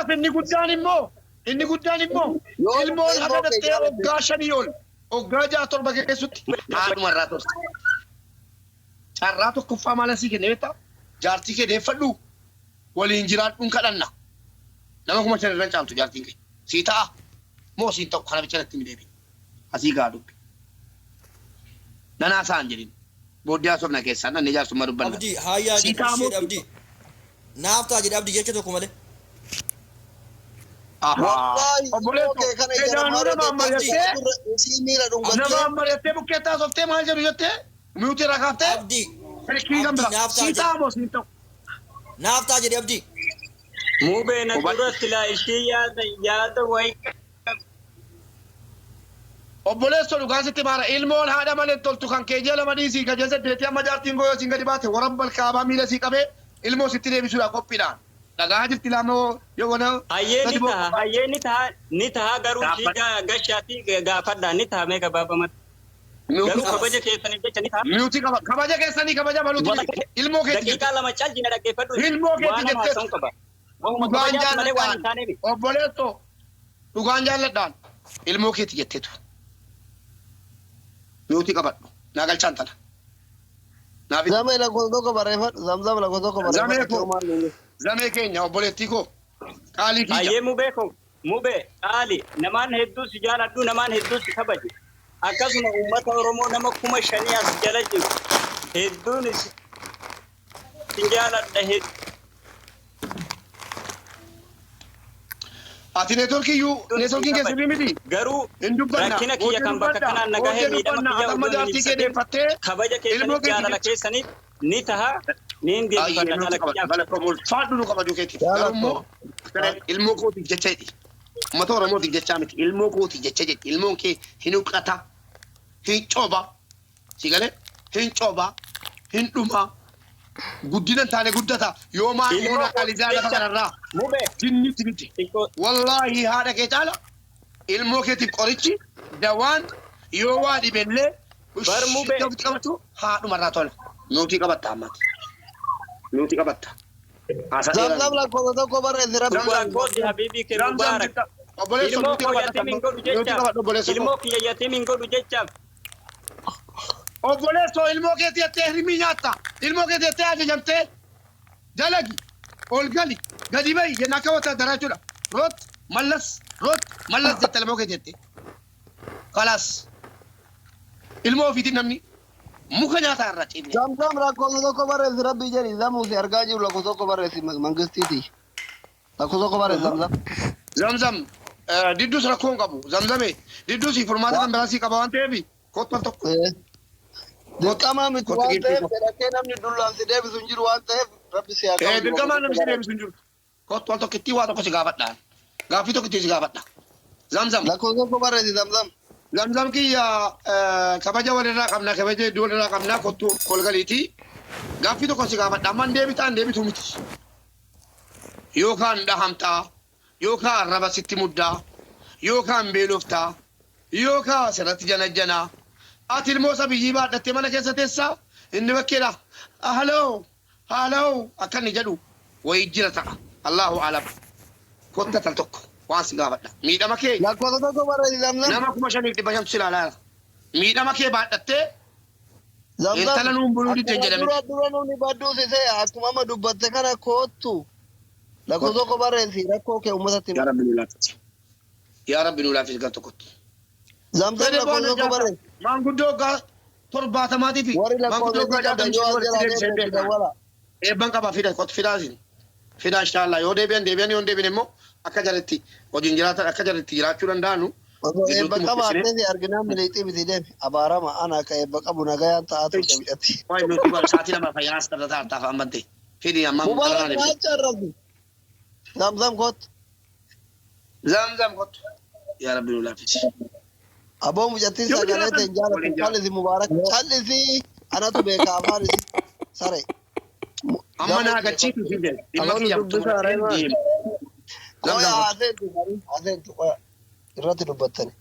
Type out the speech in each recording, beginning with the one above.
Ammas inni guddaan immoo inni guddaan immoo Yoo ilmoon ilmoo haga kee dhattee jaalatte waggaa shanii ol waggaa ja'a torba keessatti haadhuma irraa turte. Carraa tokkoffaa maal asii kenne beektaa? Jaartii kee deeffadhu waliin jiraadhuun kadhanna. Nama 5,000 irra hin caaltu jaartiin kee. Sii ta'a moo siin ta'u kana bicha natti hin deebiin. Asii gaa dubbi. Nanaa saan jedhin. Booddee haasofna keessaan dhannee jaarsummaa dubbanna. Abdii haayyaa Sii jedhi ta'a moo ishee siin abdii. ta'u? Naaf ta'a jedhi abdii jecha tokko malee. Ahaa. Wallaahi ilmoo Obboleesso kee kana ija edaanuu namaa irra namaan teettee Abdii. mari'attee gurra isii miila dhungattee namaan mari'attee bukkeetti haasoftee maal jedhu jettee miyuutii irraa kaaftee Abdii. silkii kan Abdii biraa naaf ta'a sii jedhi. ta'a moo siin ta'u. Naaf ta'a jedhi abdii. Mubee na Hubadhu. dura silaa ishii yaada yaada wayii Obboleesso dhugaan sitti maara ilmoon haadha malee hin toltu kan kee ji'a lama dhiisii ka ji'a saddeetii amma jaartiin koo yoo siin gadi baate warabbal kaabaa miila sii qabee ilmoo sitti deebisuudha qophiidhaan. Dhagahaa jirti laamoo yoo wana Hayyee gadi ni boo taha hayyee ni taha ni taha garuu ishii dhaabbadha. gashaatii gaafadha ni taha mee gabaabamatti Miyuutii garuu qaba. kabaja keessaniif jecha ni taha. Miyuutii qaba. Kabaja keessanii kabaja maluuti miti. Ilmoo keetti Daqiiqaa jette. lama cal jina dhaggeeffadhu Ilmoo keetti waan nama jetteetu. haasa'uun qaba. Wahuma Dhugaan kabajaati malee waan hin jaalladhaan. taanee miti. Obboleesso dhugaan jaalladhaan. Ilmoo keetti jetteetu. Miyuutii qabadhu. Naa galchaan tana. Naa fidi. Zamee lakkoofsa tokko barreeffadhu. Zamzam lakkoofsa tokko Zamee barreeffadhu. koo. Maal nuyi? Zamee keenya obboleettii koo. Qaalii kiyya. Hayyee mubee koo mubee qaali namaan hedduu si jaaladhu namaan hedduu si kabaje akkasuma uummata Oromoo nama 5,000 as jala jiru hedduun isin jaaladha hedduu. Ati neetworkii iyyuu si neetworkiin keessa kabaje miti. garuu Hin dubbanna. rakkina kiyya Booddee kan bakka dubbadha. kanaan nagahee Booddee miidhama dubbanna. kiyya Ati amma odoo hin jaartii kee ibsatin deeffattee kabaja ilmoo keessaniif keetti jaalala jette. keessaniif ni taha niin Ayyee deebifadha nuti dhala qaba. kiyyaaf. Galatoom ulfaadhu nu kabajuu keetiif. Garuu immoo Jaalatto. ilmoo kootiif jecha jedhi. Uummata Oromootiif jechaa miti. Ilmoo kootiif jecha jedhi. Ilmoon kee hin huqqata. Hin coba. Si galee hin coba. Hin dhuma. Guddina hin taane guddata. Yoo maal Ilmoo moona kootiif qalizaa lafa jecha kanarraa mubee jinnitti miti. xiqqoo Wallaahi haadha kee caala ilmoo keetiif qorichi dawaan yoo waa dhibellee bar mubee ofitti qabatu haadhumarraa tola. Nuutii qabatta ammati. Nuutii qabatta. Haasaa dheeraa Zamzam miti. lakkoofsa tokko barreessi rabbi Zamzam jedhi. kooti habiibii kee Zamzam mubaarak jirta. Obboleesso ilmoo nuutii koo qabadha yatiim hin godhu Nuutii jechaaf qabadha obboleesso koo. ilmoo kiyya yatiim hin godhu jechaaf Obboleesso ilmoo keetii jettee hirmii nyaatta. Ilmoo keetii jettee ajajamtee dalagi. Ol gali. Gadi bahi jenna akka wotaadaraa jechuudha. Root mallas root mallas jette ilmoo keetii jettee. Kalaas. Ilmoo ofiitiif namni muka nyaataa irraa ciifne. Zamzam lakkoofsa tokko barreessi rabbi jedhi. Zamuu si argaa jiru lakkoofsa tokko barreessi mangistiiti. Lakkoofsa tokko barreessi zamzam. Zamzam didduus rakkoo hin qabu. Zamzame didduus furmaata kan biraa sii qaba waan ta'eef kottu al tokko. Dirqamaa miti Kottu waan giiftii ta'eef koo. fedhattee namni dullaan si deebisu hin jiru waan ta'eef rabbi si haa kabaju Dirqamaa lakkoofsa namni tokko si barreessi. deebisu hin jiru. Kottu al tokkittii waa tokko si gaafadha. Gaaffii tokkittii si gaafadha. Zamzam. Lakkoofsa tokko barreessi zamzam. Zamzam kiyya kabaja walirraa qabna kabaja hedduu walirraa qabna kottu kolgaliiti. Gaaffii tokko si gaafadha. Amman deebitaan deebituu miti. Yookaan dhahamtaa yookaan arraba sitti muddaa yookaan beeloftaa yookaan sirratti janajjanaa. Ati ilmoo sabiyyii baadhattee mana keessa teessaa inni bakkeedha. Haloo haloo akka inni jedhu wayii jira ta'a. Allahu alam. Kotta tal tokko waan si gaafadha. Miidhama kee Lakkoofsa tokko barreessi zamzam. nama 5,500 si ilaalaa jira. Miidhama kee baadhattee Zamzam intala nuun buluu didde hin akkuma jedhamin. dura dura namni badduu si se'e akkuma amma dubbatte kana koottu. Lakkoofsa Kottu. tokko barreessi rakkoo kee uummatatti Yaa himi. Rabbi nu laaffisi. Yaa Rabbi nu laaffisi gar tokkotti. Zamzam Fedhe lakkoofsa boona tokko jaata barreessi. maanguddoo waggaa torbaatamaatii fi Warri maanguddoo lakkoofsa waggaa isii qabdan jaatamii yoo shanii as walitti jalaa deebisee hin deemte beekan. dawwala. Eebban qaba fida kottu fidaa isin. Fidaa inshaallah yoo deebi'an deebi'an yoo hin deebine immoo akka jarritti hojiin jiraatan akka jarritti jiraachuu danda'anu Osoo eebba gidduutti murteessine. qabaattee si arginaan miliixii miti deemi. Abaarama ana akka eebba qabu nagayaan ta'aa turte mucatti. Waa'ee nuti bara sa'aatii lama fayyaa as irra taa'aa taa'aa ammante. Fidi amma Mubaarak dhala deebise. naacha rabbi. Zamzam kottu. Zamzam kottu. Yaa Rabbi nu laaffisi. Aboo mucattiin Yoo sagalee jiraatan ta'e jaalatu waliin jiraatu. callisi Mubaarak callisi anatu beeka afaan isi sare. Amma Zamzam naa gachiitu si jedhe. Dhimma Aboo nu kiyyaaf dubbisaa xumuradheen Reemaan. deema. Qoya Zamzam kottu. haaseentu haaseentu qoya irratti dubbattani.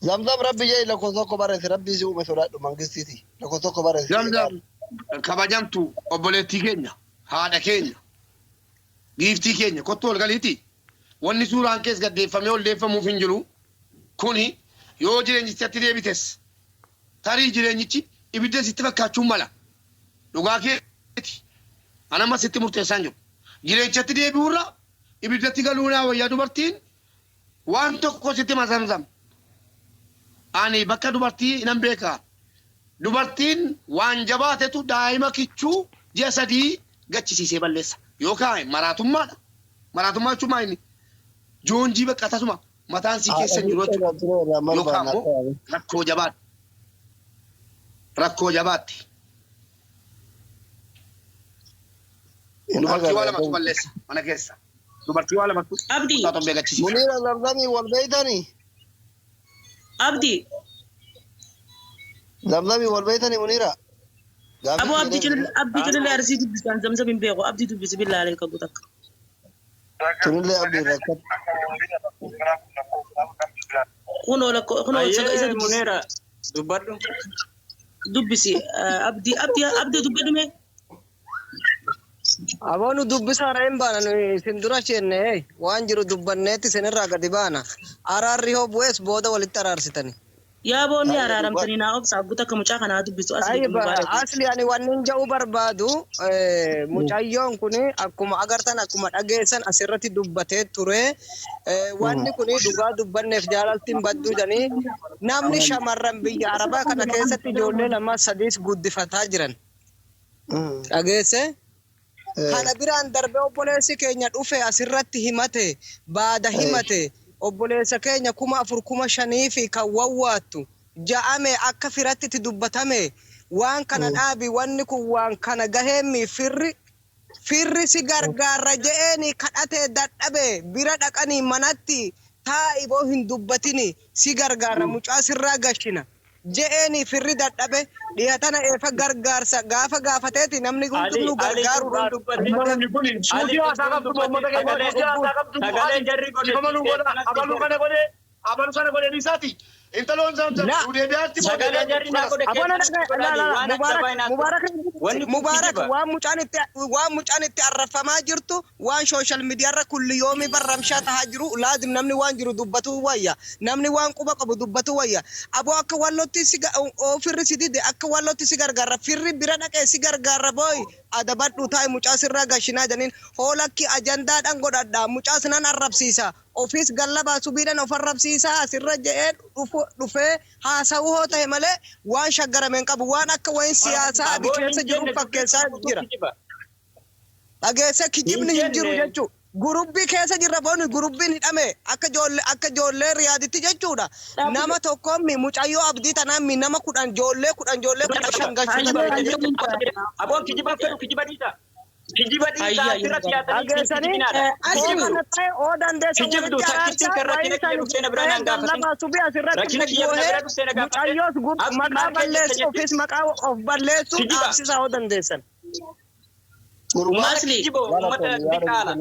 Zamzam rabbi jedhi lakkoofsa tokko barreessi rabbi si uume sodaadhu mangistiiti lakkoofsa tokko barreessi Zamzam kabajamtu obboleettii keenya haadha keenya. Giiftii keenya kottu ol galiiti. Wanni suuraan kees gaddeeffamee ol deeffamuuf hin jiru. Kuni yoo jireenyichatti deebites tarii jireenyichi ibidda sitti fakkaachuun mala. Dhugaa keeti. Ani amma sitti murteessaa hin jiru. Jireenyatti deebi'uurra ibiddatti galuu naa wayyaa dubartiin waan tokko sitti mazamzam. Ani bakka dubartii nan beeka. Dubartiin waan jabaatetu daa'ima kichuu ji'a 3 gachisiisee balleessa. Yookaan maraatummaadha. Maraatummaa jechuun maal inni? Joonjii bakka tasuma mataan sii keessa hin jiru jechuudha. Yookaan immoo rakkoo jabaadha. Rakkoo jabaatti. Dubartii waa lamatu balleessa mana keessa. Dubartii waa lamatu Abdii. kutaa torbee gachisiisa. Muniira Zamzamii wal beeytanii? Abdii. Zamzamii wal beeytanii Muniira? Gaaffii Aboo abdii kiyya culullee abdii culullee arsii dubbisaan zamzam hin beeku abdii dubbisi billaa alayka gutakka. Tunillee abdii rakkatu. Kunoo lakko kunoo isa isa Ayyee dubbisi Muniira dubbadhu. dubbisi abdii abdii abdii dubbadhu mee. Aboo nu dubbisaa hin baana nu isin dura sheenne waan jiru dubbanneetti isinirraa gadi baana. Araarri hoo bu'ees booda walitti araarsitani. Yaa boonni araaramtanii naa obsa abbuta akka mucaa kanaa dubbisu asli Ayib, mubaarak. asli ani wannin ja'uu barbaadu mucayyoon kun akkuma agartan akkuma dhageessan asirratti dubbatee ture. Wanni kun dhugaa dubbanneef jaalaltiin badduu jedhanii namni shamarran biyya Arabaa kana keessatti ijoollee lama sadiis guddifataa jiran. Dhageesse? Kana biraan darbee obboleessi keenya dhufe asirratti himate baada himate obboleessa keenya 4000 5,000 fi kan wawwaattu ja'ame akka firatti itti dubbatame waan kana dhaabi wanni kun waan kana gaheemmi firri firri si gargaarra je'eeni kadhate dadhabe bira dhaqanii manatti taa'i boo hin dubbatini si gargaarra mucaa sirraa gashina je'eeni firri dadhabe dhihatana eefa gargaarsa gaafa gaafateeti namni Ali hundinuu Ali gargaaruudhaan cubbuun dubbatin. Namni kun Ali suutii haasaa cubbuun qabdu uummata dubbatin. keenya Sagalee suutii haasaa qabdu sagalee Ali jarri godhe dhiifama nuu godha kanatti abaluu jira. kana godhe abaluu kana godhe dhiisaati. Intaloon zamzam La Suudeebiyaatti Sagalee jarri naa godhe Abona keessatti dhaga la godhani la la waan akka Mubarak baay'inaa Mubarak wanni kun Mubarak kijiba. waan mucaan itti arrafamaa jirtu waan social media irra kulli yoomi barramshaa tahaa jiru laazim namni waan jiru dubbatuu wayya namni waan quba qabu dubbatuu wayya aboo akka wallotti si ofirri si dide akka wallotti si gargaarra firri bira dhaqee si gargaarra booy adabadhu taa'i mucaa sirraa gashinaa jedhaniin hoolakki ajandaadhaan godhadha mucaa sinan arrabsiisa ofiis gallabaa subiidhaan of arrabsiisaa asirra je'ee dhufee haasa'uu hoo ta'e malee waan shaggarame hin qabu waan akka wayin siyaasaa abi Aboo hin keessa jiru jenne dubbiin fakkeessaa guutuu jira. kijiba. Dhageesse Hin kijibni hin jiru jenne. jechuudha. Gurubbii keessa jirra booni gurubbiin hidhame akka ijoollee akka ijoollee riyaaditti jechuudha. Nama tokkoon mucayyoo abdii tanaan mi nama 10 ijoollee 10 ijoollee 15 galchuu dandeenya jechuudha. Aboon kijiba fedhu kijiba dhiisa. Kijiba dhiisa Ayya asirratti dhiyaatanii isin Dhageessanii kijibinaadha. hoo Asli kana ta'e hoo dandeessa Kijibdu walitti takkittiin araarsaa kan rakkina wayii kiyya san dhuftee na biraa ta'e naan gaafatin. gallabaa subii asirratti Rakkina kiyya na bobboohee bira dhuftee na gaafatte. mucayyoos Abdii maqaa maal keessa balleessu jetti? ofiis maqaa of balleessu Kijiba. dhaabsisaa hoo dandeessan. Uummata Asli kijibo uummata diqaala.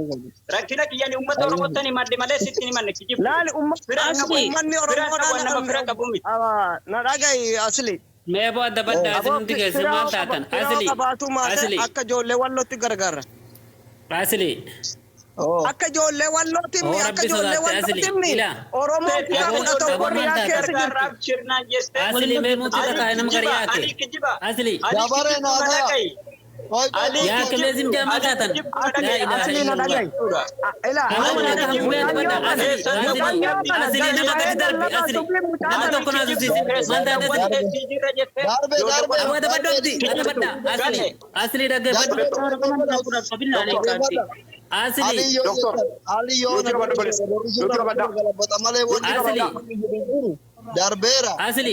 Rakkina kiyya ni uummata Oromootti ni madde malee sitti ni manne kijibdu. Laali Fira hin qabu. uummanni Fira hin qabu Oromoodhaan nama fira qabu miti. na dhaga'i asli. Mee boo adda baddaa isin Aboo hundi keessan maal taatan? firoo Asli, qabaatu maate asli, akka ijoollee wallootti gargaara. asli. Akka ijoollee wallootti Oo himmi akka rabbi ijoollee sodaatte wallootti asli. himmi Ilaa. Oromoon kutaa Aboo kudha tokko aboo maal riyaa taatan? keessa jirti. Gargaaraaf shirnaan jette. Asli mee muutii Ali takkaa nama kijiba, gariyaake. Ali kijiba, Asli. Ali Dabareen kijibdu na haasaa. dhaga'i. Ali Yaa kelee kijibdu, zimjaa maal Ali taatan? kijibdu na Asli Laa dhaga'i. ilaaha asli na illallah. dhaga'i. Ilaa Aboo Ali mana kijibdu. mubee adda baddaa. mucayyoo kana Asli, Keessan asli, mucayyoo kana asli nama galcha'ee gadi darbi. gallabaa Asli. subii mucaa Nama kana tokko naa susiisi. Maal taate asli? Darbe darbe Aboo adda baddu abdi. Adda baddaa. Asli. Asli dhaggeeffadhu. Asli. Doktor. Ali yoo Nuti qabadhu balis. Nuti qabadha. malee wanti Asli. darbeera. Asli.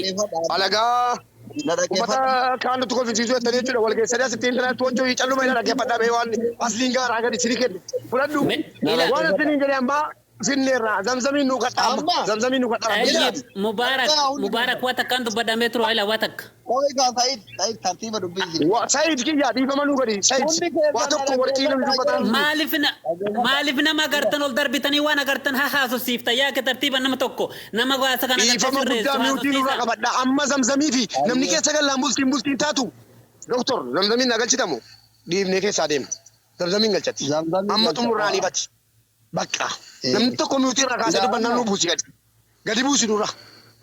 Alagaa Na uummata dhaggeeffadha. kaan nutti kolfisiisuu jettanii jechuudha. Wal geessanii asitti intarneetti wanti calluma ila dhaggeeffadhaa bee waan asliin gaaraa gadi sini kennu. Fudhadhu. Ila. Waan asliin jedhe ammaa finneerra zamzamiin nu kadhaa Amma. zamzamiin nu kadhaa. Tayyib Mubarak Mubarak waa takkaan dubbadhamee turu ila waa takka. Qo'i kaa Sa'iid Sa'iid tartiiba dubbii jira. Sa'iid kiyya dhiifama nu gadi Sa'iid Hundi keessan waa tokko warqii namni dubbataan. Maaliif na maaliif nama agartan ol darbitanii waan agartan haa haasofsiifta yaa ke tartiiba nama tokko nama waasa kana agartee Dhiifama sirreessu guddaa miutii nurraa haasofsiisa. qabadha. Amma zamzamii fi namni keessa gallaan bultiin bultiin taatu. Doktor zamzamiin na galchitamu dhiifnee keessaa deema. Zamzamiin galchati. Zamzamiin Amma galcha. xumurraanii bati. Bakka. Eh. Namni tokko miyuutii irraa kaasee dubbannaan nu buusi gadi. Gadi buusi nurra.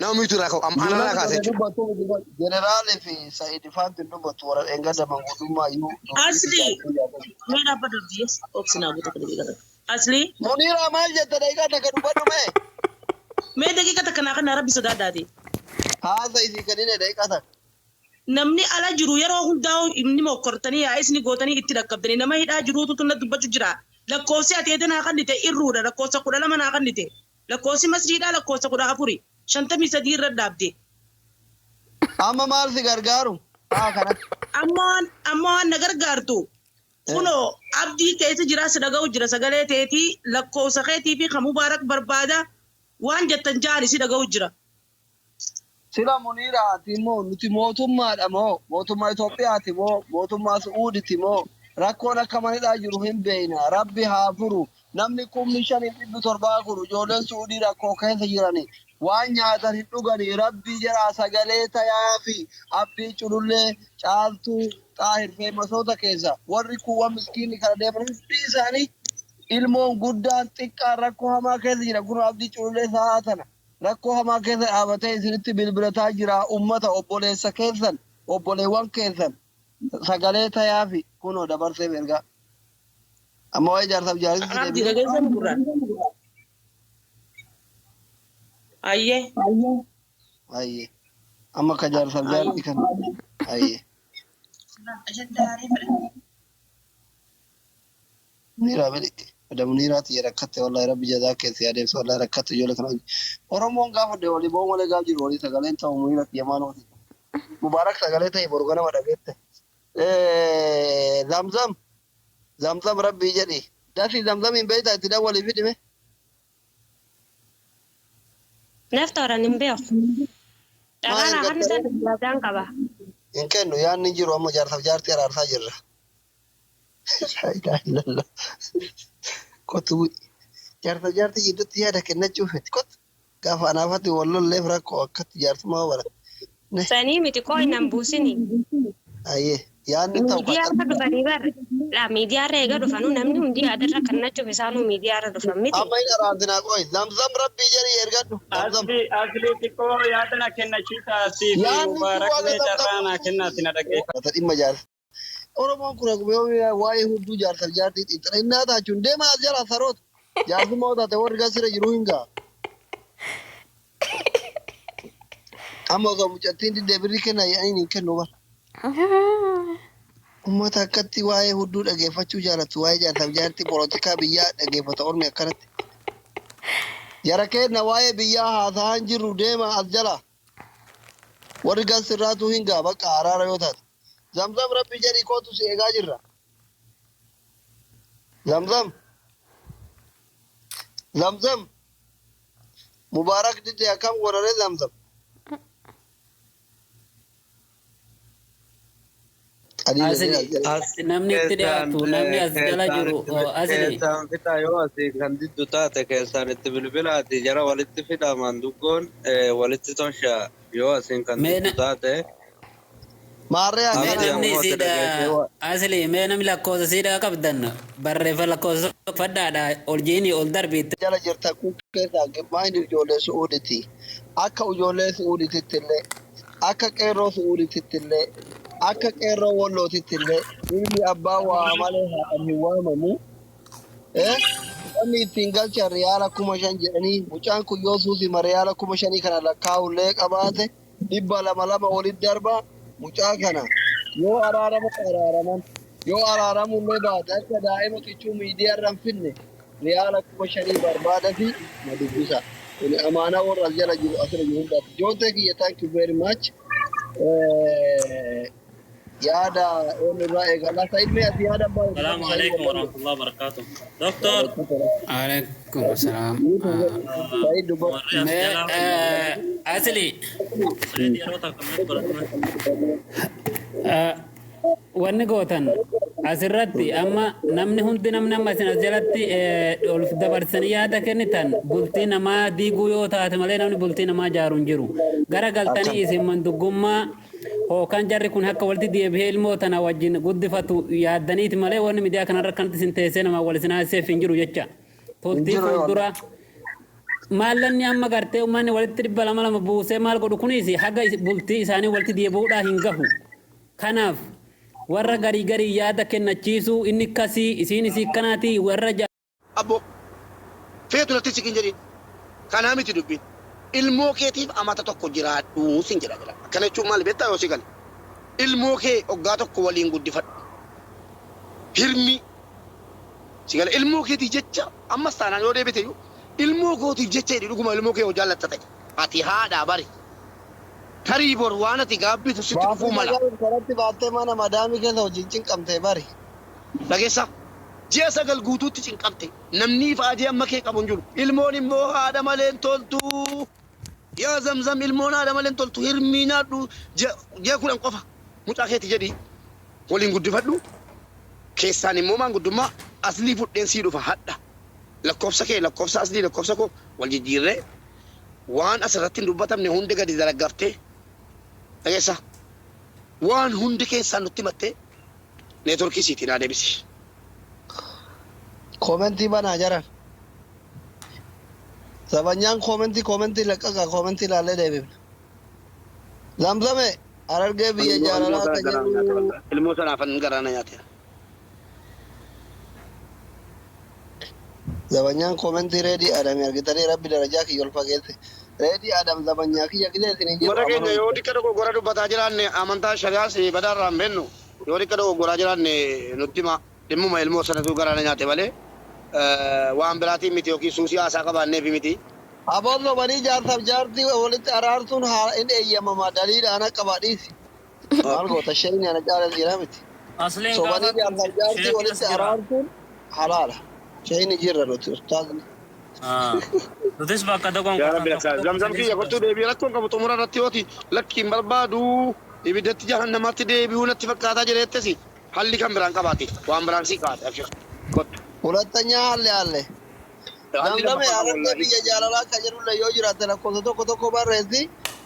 Nama miyuutii irraa ka'u. Amma anarraa kaasee jechuudha. Jeneraalee fi Sa'iid Faanti dubbatu warra dheengadda mangudummaa iyyuu. Asli mee dhaabbata abdii obsinaa guutuu kana beekata. Asli Muniira maal jette daqiiqaa takka dubbadhu mee? mee daqiiqa takka naa kana rabbi sodaadhaati. Haasa isii kennine daqiiqaa takka. Namni ala jiru yeroo hundaa'u inni mokkortanii yaa'is ni gootanii itti dhaqqabdanii nama hidhaa jiruutu tunna dubbachuu jira. Lakkoofsi ati eeda naa kannite irruudha lakkoofsa 12 naa kannite. Lakkoofsi masriidhaa lakkoofsa 14 53 irra dhaabde. Amma maal si gargaaru? Haa kanatti. Amma waan na gargaartu kunoo abdii keessa jira si dhaga'u jira sagalee teetii lakkoofsa keetii fi kan mubaarak barbaada waan jettan jaani si dhaga'u jira. Sila Muniira ati immoo nuti mootummaadha moo mootummaa Itoophiyaati moo mootummaa Su'uuditi moo rakkoon akka manidhaa jiru hin beekna. Rabbi haa furu. Namni 5700 kun ijoolleen Su'uudii rakkoo keessa jirani. Waan nyaatan hin dhugani. Rabbi jedhaa sagalee tayaa fi abdii culullee caaltuu xaahir feemasoota keessa warri kuuwwan miskiinni kana deeman hundi isaanii ilmoon guddaan xiqqaan rakkoo hamaa keessa jira. Kun abdii culullee sa'aa tana. Rakkoo hamaa keessa dhaabatee isinitti bilbilataa jira. Ummata obboleessa keessan, obboleewwan keessan sagalee tayaafi kunoo dabarsee ergaa. Amma waa'ee jaarsaaf jaarsitti Abdii deebi'e. dhageessan gurraan. Ayyee. Ayyee. Amma akka jaarsaaf jaarsi kan. Ayyee. Muniiraa bili. Muniiraati rakkatte wallahi rabbi jazaa keessa yaadeemsa wallahi rakkatte ijoollee kana. Oromoon gaafa de walii ba'uu malee gaaf jiru walii sagaleen ta'u Muniira yamaan ooti. Mubaarak sagalee ta'e boru ganama dhageette. Zamzam. Zamzam rabbii jedhi. Dafi zamzam hin beektaa itti dawwalii fidime. Nafta hin beeku. Maal Dhagaan afaan isaa yaadaan qaba. Hin kennu yaadni jiru amma jaarsaaf jaartii araarsaa jirra. Laa ilaaha illallah. Kottu jaarsaaf jaartii jidduutti yaada kennachuu feeti. Kottu gaafa anaafatti wal lolleef rakkoo akkatti jaarsummaa bara. Sanii miti koo hin buusini. Ayyee yaadni ta'u Miidiyaarra dhufanii bar. Laa miidiyaarra eega dhufanuu namni hundi yaadarra kennachuuf isaanuu miidiyaarra dhufan miti. Amma hin araarsinaa qoy. Zamzam rabbii jedhi ergadhu. Zamzam. Asli asli xiqqoo yaada na kennachiisa asii fi Yaadni mubaarak jiru mee haga carraa naa kennaati na dhaggeeffadhu. Mata dhimma jaarsa. Oromoon kun akkuma yoo waa'ee hudduu jaarsaaf jaartii xiinxala innaa taachuun deemaa as jala saroota. Jaarsummaa yoo taate warri gasira jiru hin ga'a. Amma osoo mucattiin diddee birrii kenna jedhaniin hin kennu bara. Uummata akkatti waa'ee hudduu dhageeffachuu jaalatu waa'ee jaarsaaf jaartii polotikaa biyyaa dhageeffata ormi akkanatti. Jara keenya waa'ee biyyaa haasa'aan jirru deema as jala. Warri gasirraatu hin ga'a bakka araara yoo taate. Zamzam rabbi jedhii kootu si eegaa jirra. Zamzam. Zamzam. Mubaarak didde akkam godhare Zamzam. Asli namni itti dhiyaatu namni as jala jiru asli. Keessaan fixa yoo asii kan diddu taate keessaan itti bilbilaati jara walitti fida manduggoon walitti tosha yoo asiin kan diddu taate. Maarree Mee namni isiidha asli mee namni lakkoofsa isiidha qabdan barreeffa lakkoofsa fadhaadha ol jiini ol darbiitti. Jala jirta kun keessaa maayini ijoollee su'uuditi. Akka ijoollee su'uudititti illee akka qeerroo su'uudititti illee akka qeerroo wallootitti illee ilmi abbaa waa malee haadhaan hin waamamu. Wanni ittiin galchan riyaala 5000 jedhanii mucaan kun yoo suusima riyaala 5000 kana lakkaa'ullee qabaate 200 200 walitti darba mucaa kana yoo araaramu araaraman yoo araaramullee baate akka daa'ima xiccuu miidiyaa irra hin finne riyaala 5000 barbaada fi na dubbisa. Kuni amaanaa warra as jala jiru asirra jiru hundaati. Jootee kiyya thank you very much. Yaada eenyu irraa eegala. Sa'id mee ati yaada abbaa السلام عليكم ورحمة الله وبركاته دكتور. Alaikum salaam. Sa'id dubbatu. Mee asli سعيد يا روتا كميت wanni gootan asirratti amma namni hundi namni amma isin as jalatti ol dabarsanii yaada kennitan bultii namaa diiguu yoo taate malee namni bultii namaa jaaru hin jiru. Gara galtanii isin manduggummaa Hookaan jarri kun akka walitti deebi'ee ilmoo tana wajjin guddifatu yaaddaniiti malee wanni miidiyaa kanarra akkanatti isin teessee nama wal isin haasisseef hin jiru jecha. Turtii fuuldura maallanni amma gartee uummanni walitti 200 buusee maal godhu kunis haga bultii isaanii walitti deebi'uudhaa hin gahu. Kanaaf warra garii garii yaada kennachiisuu inni akkasii isiin isii akkanaati warra Abbo feetu natti siqin jedhin. Kanaa miti dubbiin. Ilmoo keetiif amata tokko jiraadhu sin jedha jira. Akkana jechuun maal beektaa yoo si gale? Ilmoo kee waggaa tokko waliin guddifadhu. Hirmi si gale ilmoo keetiif jecha ammas taanaan yoo deebite iyyuu ilmoo kootiif jecha jedhi dhuguma ilmoo kee yoo jaallatta ta'e. Ati haadhaa bari. Tarii bor waan ati gaabbitu sitti dhufuu Baafii mala. nagaa karatti baattee mana madaamii keessa hojiin cinqamtee bari. Dhageessaa? Ji'a 9 guutuutti cinqamte. Namni ifaajee amma kee qabu hin jiru. Ilmoon immoo haadha malee hin toltu. Yaa Zamzam ilmoon haadha malee hin toltu. Hirmii nyaadhu ji'a 10 qofa mucaa keeti jedhii waliin guddifadhu. Keessaan immoo maanguddummaa aslii fudheen sii dhufa hadha. Lakkoofsa kee lakkoofsa aslii lakkoofsa koo wal jijjiirree waan asirratti hin dubbatamne hundi gadi daraggaftee dhageessaa? Waan hundi keessaan nutti himattee Networkii isiitii naa debisi. Komentii banaa jaran. Zabanyaan komentii komentii laqqaqa komentii ilaallee deebifna. Zamzame Harargee biyya Ilmoo jaalalaa sana akka garaa na nyaate jedhu wallah. Ilmoo sanaafan garaa na nyaate. Zabanyaan komentii reedii Adami argitanii rabbi darajaa kiyya ol fageesse. Reedii Adam zabanyaa kiyya gisee isin hin jiru Ummata keenya amanuu yoo diqqa dogoggora dubbataa jiraanne amantaa shari'aas badaa irraa hin beennu. Yoo diqqa dogoggoraa jiraanne nutti himaa. Dhimmuma ilmoo sanatu garaa na nyaate malee waan biraatiin miti yookiin suusii haasaa qabaanneefi miti. Aboo sobanii jaarsaaf jaartii walitti araarsuun haa hin eeyyamama daliila ana qaba dhiisi. Maal goota shayni ana caala jira miti. Asliin Sobanii gaafadhu jaarsaaf jaartii sheekiin as walitti jira. araarsuun halaala. Shayni jirra nuti ustaazni. Ah. Nutis bakka Yaa dogongoran Rabbi tokko lakkaa tokko zamzam saniis kiyya kottuu deebii rakkoon qabu xumura irratti yooti lakki hin barbaadu ibiddatti jahannamaatti deebi'uu natti fakkaataa jedheettesi halli kan biraan qabaate waan biraan sii kaa'ate abshir kottu. Hulattanyaa halle halle. Haalli Zamzame lammaffaa Harargee wallaahi. biyya jaalalaa akka jedhulle yoo jiraatte lakkoofsa tokko tokko barreessi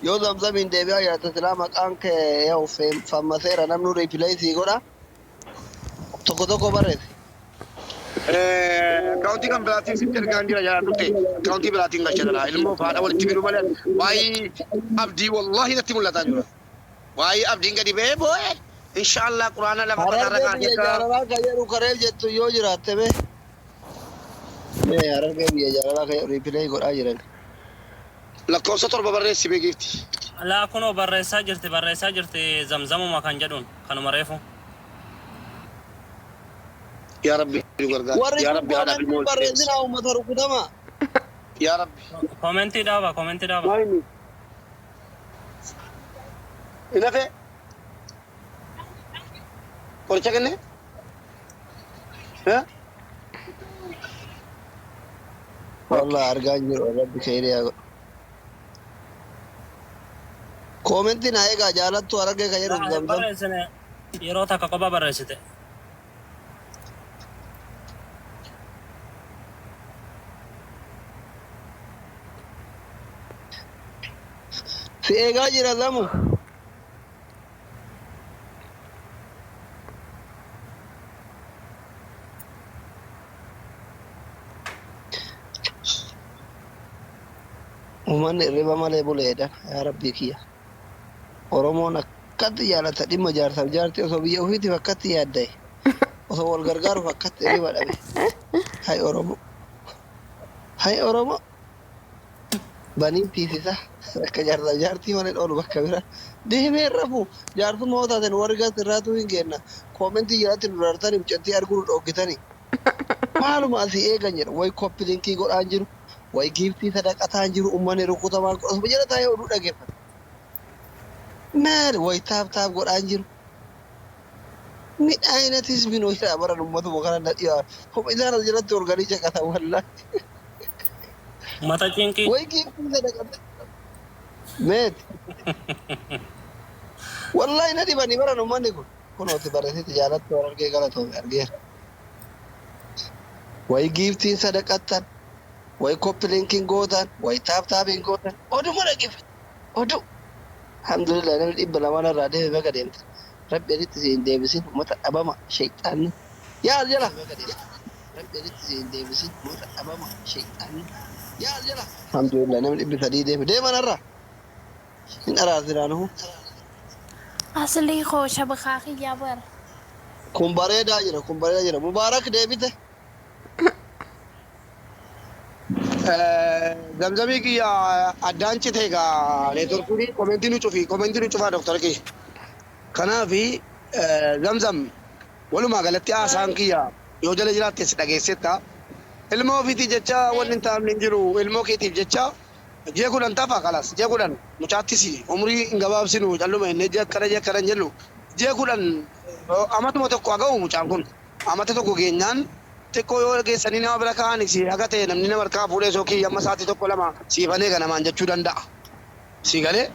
yoo zamzamiin deebi'aa jiraatte silaa maqaan kee yaa'u fammaseera namni riipileey sii godha tokko tokko barreessi. Kaawuntii kan biraatiin sitti ergaan jira jalaa dhufte kaawuntii biraatiin galcha jalaa ilmoo fi haadha walitti fiduu malee waa'ee abdii wallaahi natti mul'ataa jira. Waa'ee abdiin gadi ba'ee boo'e inshaallah quraana lafa mataarra Harargee kaasee biyya akka jaalalaa kan jedhu kareef jettu yoo jiraatte mee. Mee Harargee biyya jaalalaa kan jedhu riipileey godhaa jiran. Lakkoofsa 7 barreessi mee giifti. Laa kunoo barreessaa jirti barreessaa jirti zamzamuma kan jedhuun kanuma reefu. Yaa Rabbi nu gargaari. Warri Yaa kun Rabbi haadhaaf koomentii ilmoo walitti deebisi. barreessinaa uummata rukutamaa. Yaa Rabbi. Koomentii dhaaba koomentii dhaaba. Maa inni? Hin hafee? Qoricha kennee? Eh? Wallah argaa hin jiru rabbi kheyrii haa godhu. Koomentii naa eegaa jaalattu Harargee kan jedhu Laa hin zamzam. barreessine yeroo takka kophaa barreessite. Si eegaa jira zamu. Uummanni hirriba malee buleedha yaa rabbii kiyya. Oromoon akkatti jaalata dhimma jaarsaaf jaartii osoo biyya ofiitiif akkatti yaadda'e. Osoo wal gargaaruuf akkatti hirriba dhabe. Hay Oromoo. Hay Oromoo. Baniin tiisisa. Akka jaarsaaf jaartii malee oolu bakka bira. Deemee rafu. Jaarsummaa yoo taateen warri gas irraatuu hin geenna. Koomentii jalatti nu dartanii mucattii arguu nu dhoogitanii. Maaluma asii eegan jedha. Wayi koppi linkii godhaan jiru. Wayi giiftii sadaqataan jiru. Uummanni rukutamaan osuma jala taa'ee oduu dhageeffata. Maali wayi taap taap godhaan jiru. Midhaayinatis minoo jedha baran uummatuma kana na dhiyaa. Ho'a isaan as jalatti organii caqatan wallaahi. Mata cinqii. Wayi giiftii sadaqata. Meeti. Wallaahi na dhibanii baran uummanni kun. Kunooti barreessiti jaalatti waan argee galatoome argeera. Wayi giiftiin sadaqattan. Wayi koppi linkiin gootan. Wayi taap taapiin gootan. Oduu dhaggeeffatu. Oduu. Alhamdulillah namni 200 narraa deeme baga deemte. Rabbi asitti si hin deebisin uummata dhabama shayxaanni. Yaa jala. Rabbi asitti si hin deebisin uummata dhabama shayxaanni. Yaa jala. Alhamdulillah namni 300 deeme deema narraa. Hin araarsinaanu. Aslii koo shabakaa kiyyaa bara. Kun bareedaa jira kun bareedaa jira. Mubaarak deebite. Zamzamii kiyya addaan cite egaa neetworkiin komentii nu cufi komentii nu cufaa doktora kiyya. Kanaafi zamzam walumaa galatti haasaan kiyya yoo jala jiraatte si dhageessetta. Ilmoo ofiitiif jecha wanni hin taa'amne hin jiru ilmoo keetiif jecha ji'a 10 tafa kalas ji'a 10 mucaattis umrii hin gabaabsinu calluma inni ji'a akkana ji'a akkana hin jennu ji'a 10 amatuma tokko haa ga'u mucaan kun amata tokko geenyaan xiqqoo yoo geessanii nama bira kaa'anis haga ta'e namni nama harkaa fuudhee sookii amma sa'aatii tokko lama siifanee ganamaan jechuu danda'a. Si galee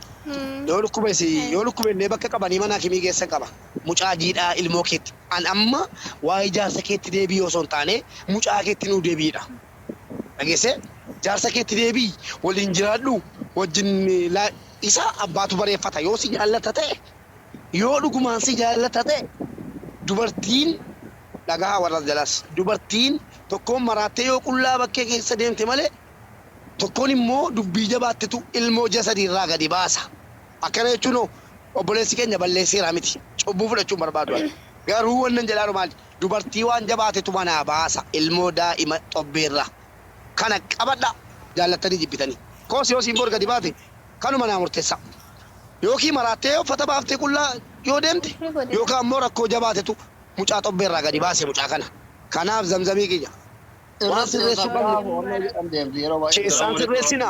yoo dhukkube si yoo dhukkube illee bakka qabanii mana hakimii geessan qaba. Mucaa jiidhaa ilmoo keetti. An amma waa'ee jaarsa keetti deebii osoo hin taane mucaa keetti nuu deebiidha. Dhageessee jaarsa keetti deebii waliin jiraadhu wajjin isa abbaatu bareeffata yoo si jaallata ta'e yoo dhugumaan si jaallata ta'e dubartiin dhagaa warra jalas dubartiin tokkoon maraattee yoo qullaa bakkee keessa deemte malee tokkoon immoo dubbii jabaattetu ilmoo ji'a sadii irraa gadi baasa. Akkana jechuun obboleessi keenya balleesseera miti. Cubbuu fudhachuun barbaadu. Garuu wannan jedhaa maali? Dubartii waan jabaatetu manaa baasa ilmoo daa'ima xobbeerra. Kana qabadha jaallattanii jibbitanii. Koos yoo siin bor gadi baate kanuma naa murteessa. Yookiin maraattee uffata baaftee qullaa yoo deemte yookaan immoo rakkoo jabaatetu mucaa xobbeerraa gadi baase mucaa kana. Kanaaf zamzamii kiyya. Waan sirreessuu qabnu keessaan sirreessina.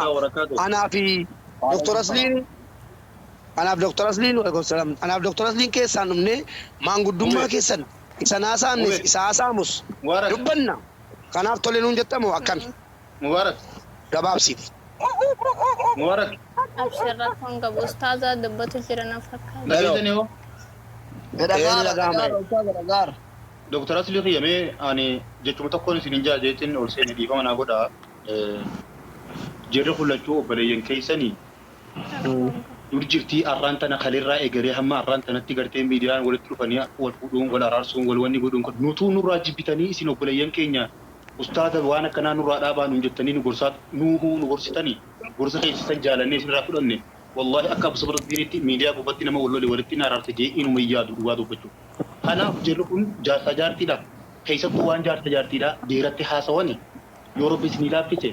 Anaa fi Dr. Asliin anaaf Dr. Asliin anaaf Dr. Asliin keessaan dhumnee maanguddummaa keessan isa naasaamnes isa haasaamus dubbanna. Kanaaf tole nuun jettamu akkami? Mubaarak. Gabaabsiiti. Mubaarak. Abshir rakkoon qabu ustaazaa dubbatu jira na fakkaata. Dhageessanii hoo? Dhagaara. Dr. Aslii kiyyamee ani jechuma tokkoon isin hin jaajeetiin ol seeni dhiifama naa godhaa. Jirri kun lachuu obboleeyyan keessanii dur jirtii arraan tana kalirraa eegalee hamma arraan tanatti gartee miidiyaan walitti dhufanii wal fuudhuun wal araarsuun wal wanni godhuun kun nutuu nurraa jibbitanii isin obboleeyyan keenya ustaaza waan akkanaa nurraa dhaabaa nuun jettanii nu gorsaa nuuhuu nu gorsitanii gorsa keessisan jaalannee isinirraa fudhanne wallahi akka Abu Sabraddiinitti miidiyaa gubbatti nama wal lole walitti na araarse jee inuma hin yaadu dhugaa dubbachuu. Kanaaf jirri kun jaarsa jaartiidha. Keessattuu waan jaarsa jaartiidha jeeratti haasawani yoo rabbi isinii laaffise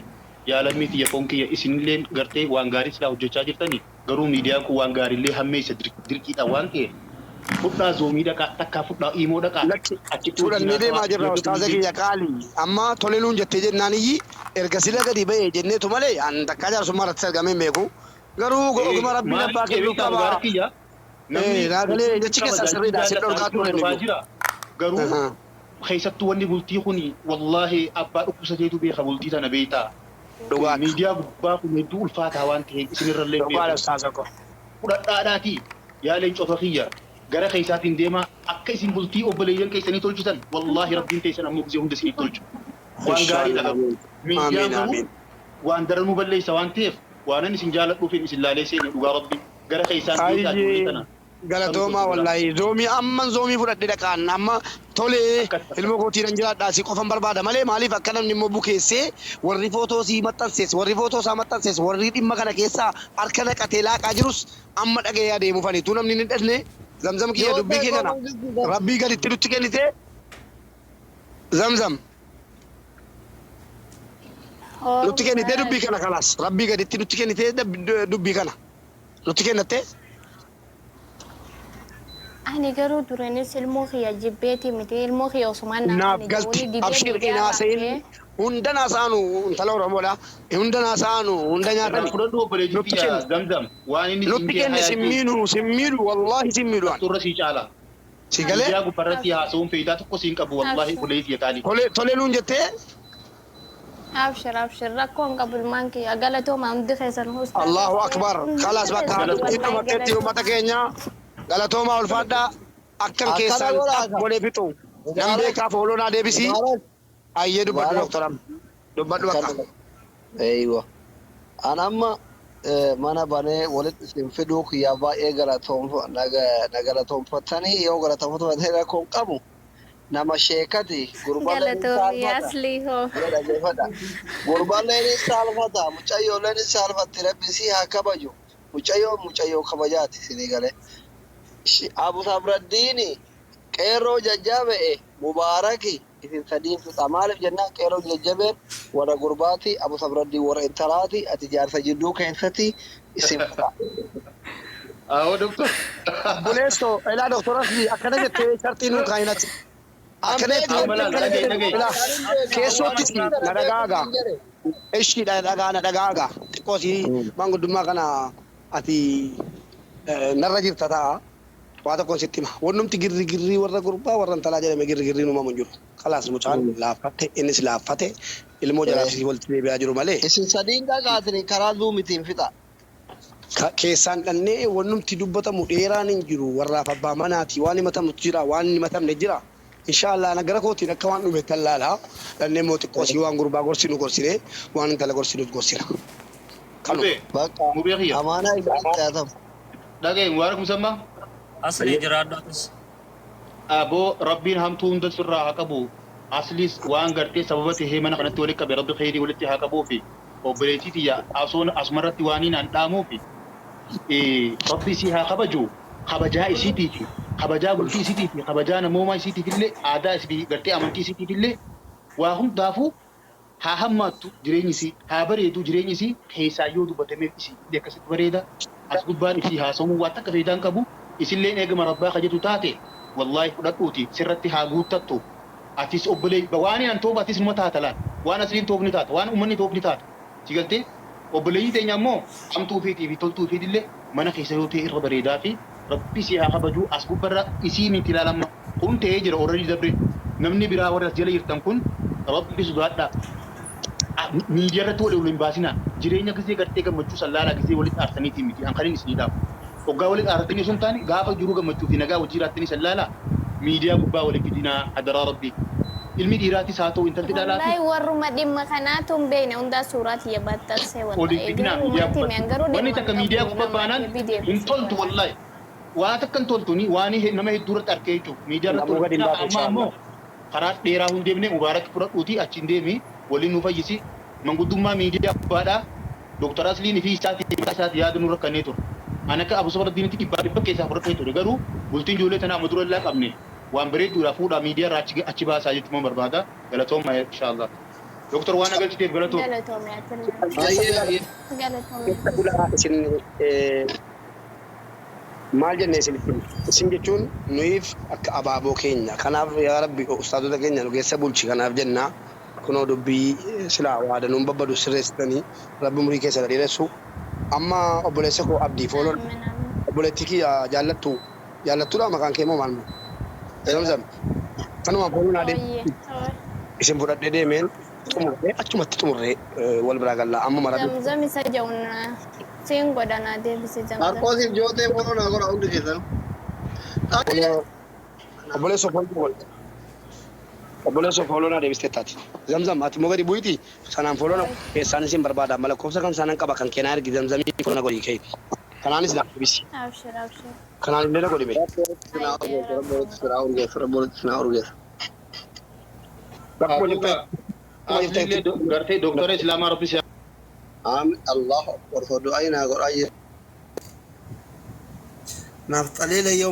yaa lammii tiyya foon kiyya isinilleen gartee waan gaarii silaa hojjechaa jirtanii garuu miidiyaan kun waan gaariillee hammeessa dirqiidha waan ta'eef fudhaa zoomii dhaqaa takkaa fudhaa iimoo dhaqaa Lakki achitti wajjin fudhannee deemaa haasawaa jirra jarri kun ustaaza ni kiyya qaali. Amma tole nuun jettee jennaan iyyi erga sila gadi ba'e jenneetu malee an takkaa jaarsummaa irratti argamee hin beeku. Garuu oguma rabbiin Maaliif abbaa kennuuf beektaa qaba. Mubaarak kiyya namni Naagalee jechi qaba keessan sirriidha jaartii sin dhorkaa jaallata ture hordofaa nuyyuu. jira garuu keessattuu wanni bultii kuni wallaahi abbaa dhukkubsateetu beeka bultii tana beektaa. Dhugaadha. Miidiyaa gubbaa kun hedduu ulfaataa waan ta'eef isinirrallee Dhugaadha beeku. ustaaza koo. Fudhadhaadhaatii yaa leencota kiyya gara keessaatiin deemaa akka isin bultii obboleeyyan keessanii tolchitan wallaahi rabbiin keessan ammoo gisee hunda isiniif tolchu. Waan gaariidha garuu. Miidiyaan Amiin garuu amiin. waan daranuu balleessa waan ta'eef waanan isin jaaladhuufin isin laalee seene dhugaa rabbi gara keessaan deetaa ijoollee Ayyee tana. galatoomaa wallaahi zoomii amman zoomii fudhadhe dhaqaan amma tolee ilma kootiin jiraadhaa si qofan barbaada malee maaliif akka namni immoo bukeessee warri footoo sii maxxansees warri footoo isaa maxxansees warri dhimma kana keessaa harka naqatee laaqaa jirus amma dhaga'ee adeemufani tu namni hin dhadhne zamzam kiyya dubbii kee kana rabbii gaditti nutti kennite zamzam nutti kennite dubbii kana kalaas rabbii gaditti nutti kennite dubbii kana nutti kennatte. Ani garuu duranis ilmoo kiyya jibbeeti miti ilmoo kiyya osumaan Naaf galti abshir qinaasayin hunda naasaanu intala Oromoodha hunda naasaanu hunda nyaatani Fudhadhu obboleettii nutti kiyya kenni zamzam waan inni siin nutti kee kenni simmiidhu simmiidhu wallaahi simmiidhu an turra sii caala. Si galee? Miidiyaa gubbaarratti haasa'uun faayidaa tokko siin qabu wallaahi obboleettii qaalii. Tole tole nuun jettee Abshir abshir rakkoon qabu ilmaan kiyya galatoomaa hundi keessan ustaaza. Allahu akbar kalaas bakka itti bakkeetti uummata keenya galatoomaa ulfaadhaa akkan keessaan godhee fixu nan beekaaf oolonaa deebisii ayyee dubbadhu doktora dubbadhu bakka. Eeywa. An amma Mana banee walitti isin fiduu kiyyaa baay'ee na galatoonfatanii yoo galatoonfatanii rakkoon qabu nama sheekati gurbaallee ni Galatoomi saalfata. aslii hoo. Dhaggeeffadha. Gurbaallee ni saalfata mucayyoollee ni saalfatti rabbi si haa kabaju. Mucayyoo mucayyoo kabajaati isinii galee. Abu Sabraddiini qeerroo jajjabe'e mubaaraki isin sadiin fixa maaliif jennaan qeerroo jajjabeen warra gurbaati Abu Sabraddiin warra intalaati ati jaarsa jidduu keessatti isin fixa. Awoo doktor. Obboleesso ilaa doktor Asli akkana jettee shartii nuu kaayinati. Akkana jettee akkana jettee ilaa keessootti si na dhagaagaa. Ishii dhagaa na dhagaagaa. Xiqqoo si maanguddummaa kana ati narra jirta ta'a. Waa tokkoon sitti hima. Wannumti girri girrii warra gurbaa warra intalaa jedhame girri girriin uumamu hin jiru. Kalaas mucaan laaffate innis laaffate ilmoo jalaaf si walitti deebi'aa jiru malee. Isin sadiin dhagaatiin karaa zuumitiin fixa. Keessaan dhannee wannumti dubbatamu dheeraan hin jiru warraaf abbaa manaati waan himatamutu jira waan hin himatamne jira. Inshaallah na gara kootiin akka waan dhume tallaala. Dhannee immoo xiqqoo sii waan gurbaa gorsinu gorsine waan intala gorsinus gorsina. Kanuma. Bakka Mubee kiyya. amaanaa isaatti haa ta'u. Dhagaye Mubaarak Musammaa. Asli jiraadhu atis. Aboo rabbiin hamtuu hunda sirraa haa qabu. Asliis waan gartee sababa tahee mana kanatti walitti qabe rabbi kheyrii walitti haa qabuu fi obboleettii tiyya asoon asumarratti waan hin dhaamuufi rabbi isii haa kabaju kabajaa isiitii fi kabajaa bultii isiitii fi kabajaa namoomaa isiitiif illee aadaa isii gartee amantii isiitiif illee waa hundaafuu haa hammaattu jireenyi isii haa bareedu jireenyi isii keessaa yoo dubbatameef isii illee akkasitti bareeda as gubbaan isii haasawuu waan takka faayidaan qabu isilleen eegama rabbaa kajetu taate wallaahi fudhadhuuti sirratti haa guuttattu atis obbolee waan an toof atis numa taata laal waan asliin toof ni taata waan uummanni toof ni taata si galtee obboleeyyi teenya ammoo hamtuu fiitii fi toltuu fiitillee mana keessa yoo ta'e irra bareedaa fi rabbi si haa kabajuu as gubbarra isii miti ilaalamma kun ta'ee jira already dabre namni biraa warra as jala jirtan kun rabbi sodaadhaa miidiyaa irratti wal hin baasinaa jireenya gisee gartee gammachuu sallaalaa gisee walitti aarsaniitii miti an kanin isinii dhaabu hoggaa walitti aartanii osoo hin taane gaafa jiruu gammachuu fi nagaa wajjii jiraattanii sallaalaa miidiyaa gubbaa walitti fidinaa hadaraa rabbii ilmi dhiiraatis haa ta'u intalti dhalaatis Wallahi warruma dhimma kanaatu hin beekne hundaa suuraa tiyya baxxansee waliin wallahi fidinaa miidiyaa durumatti hime gubbatti garuu wanni dhimma takka hin miidiyaa qabu gubbaa nama baanaan deebii hin deebisee toltu wallahi. wallahi waa takka hin toltuni waan nama hedduu irratti arkee jechuudha miidiyaa irratti Namuu waliin gadi hin fidinaa baasu amma ammoo inshaallah. karaa dheeraa hin deemne mubaarak fudhadhuuti achi hin deemi waliin nu fayyisi manguddummaa miidiyaa gubbaadhaa Dooktar Asliin fi isaati mataa isaati yaada nurra kennee ture. Ani akka Abu Sabraddiinitti dhibbaa dhibba keessaa fudhadhee ture garuu bultiin ijoollee tanaa amma dura illaa qabne waan bareedduudha fuudhaa miidiyaa irraa achi achi baasaa jechuun barbaada galatooma inshaallah. Dooktar waan agarsiiteef galatoom. Galatoomi atillee. Baay'ee baay'ee. Galatoomi. Keessa bulaa isin maal jenne isinitti hima. Isin jechuun nuyiif akka abaaboo keenya. Kanaaf yaa Rabbi ustaadota keenya nu keessa bulchi kanaaf jenna. Kunoo dubbii silaa waada nuun babbadu sirreessitanii Rabbi umurii keessa dheeressu. Amma obboleessa koo Abdii fooloon Amiin amiin. obboleettii kiyya jaallattu jaallattuudha maqaan kee moo maal moo? Zamzam. Kanuma fooloo naa deemti. Ooyyee. Ooyyee. Isin fudhadhee deemeen xumurree achumatti xumurree wal biraa galla. Amma Rabbi Zamzam isa jedhuun siin godhanaa deebisi zamzam. Marqoosiif jootee foloo naa godha hundi keessan. Obboleessa fooloo godhe. Obboleessa fooloo naa deebistee taati. Zamzam ati immoo gadi bu'iti sanaan fooloo na keessaan isin barbaada. Lakkoofsa kan isaanan qaba kan keenaa ergi zamzamii fooloo na godhi keeti. Kanaanis na deebisi. Abshir abshir. Kanaan illee na godhi mee. Hayyee rakkoo hin qabu. Rabbi walitti sinaa urgeessa. Rakkoo jirta. Asliillee gartee dooktara Islaamaa rabbi si Aamin Allahu akbar. Du'aa naa godhaa Naaf xaliila yoo